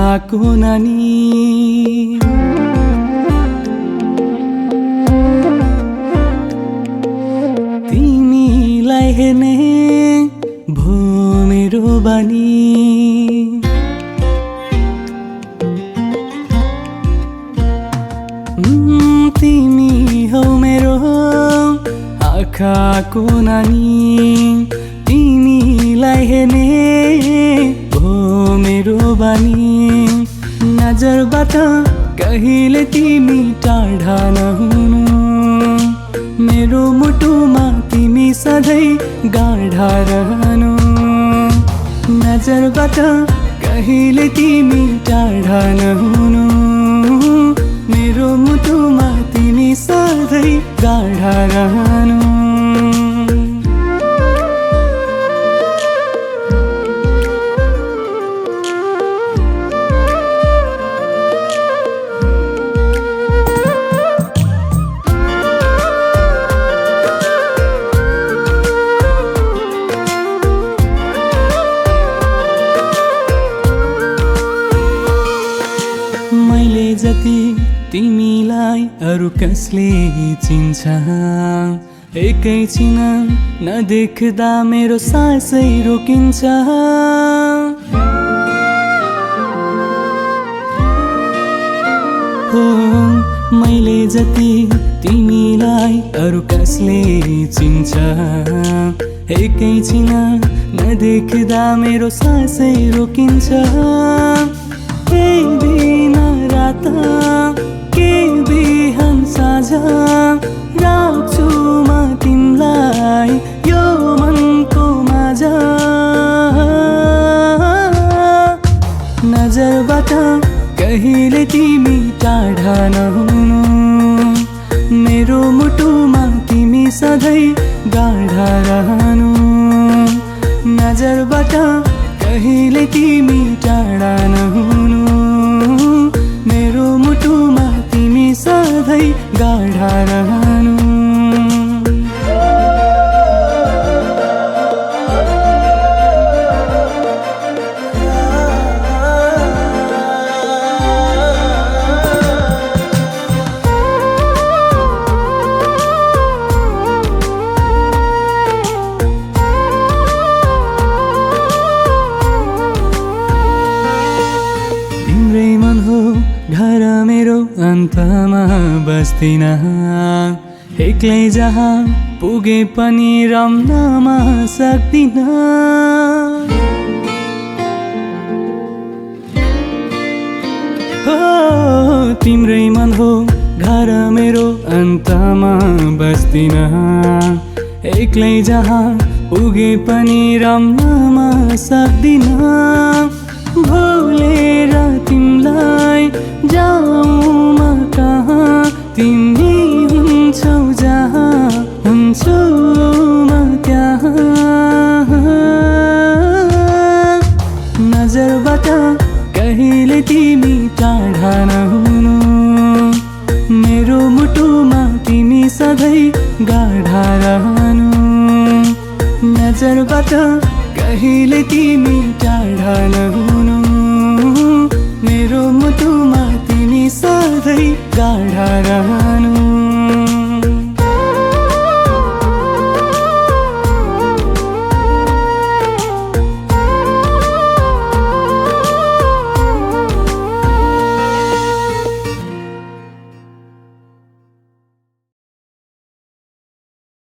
आँखाको नानी तिमीलाई हेर्ने भो मेरो बानी तिमी हौ मेरो आँखाको नानी तिमीलाई हेर्ने भो मेरो बानी नजरबाट कहिले तिमी टाढा नहुनु मेरो मुटुमा तिमी सधैँ गाढा रहनु नजरबाट कहिले तिमी टाढा नहुनु मेरो मुटुमा तिमी सधैँ गाढा रहनु मैले जति तिमीलाई अरू कसले चिन्छ एकैछिन नदेख्दा मेरो सासै रोकिन्छ हो मैले जति तिमीलाई अरू कसले चिन्छ एकैछिन नदेख्दा मेरो सासै रोकिन्छ दिन रात के बिहान साँझ राख्छु म तिमीलाई यो मनको माझ नजरबाट कहिले तिमी टाढा नहुनु मेरो मुटुमा तिमी सधैँ गाढा रहनु नजरबाट कहिले तिमी टाढा नहुनु मेरो मुटुमा तिमी सधैँ गाढा रहनु तिम्रै मन हो घर मेरो अन्तमा बस्दिन एक्लै जहाँ पुगे पनि रम्नमा सक्दिन हो तिम्रै मन हो घर मेरो अन्तमा बस्दिन एक्लै जहाँ पुगे पनि रम्नमा सक्दिन भुलेर तिमीलाई जाऊँ म कहाँ तिमी हुन्छौ जहाँ हुन्छु म त्यहाँ नजरबाट कहिले तिमी टाढा नहुनु मेरो मुटुमा तिमी सधैँ गाढा रहनु नजरबाट कहिले तिमी टाढा नहुनु मेरो मुटुमा तिमी सधैँ गाढा रहनु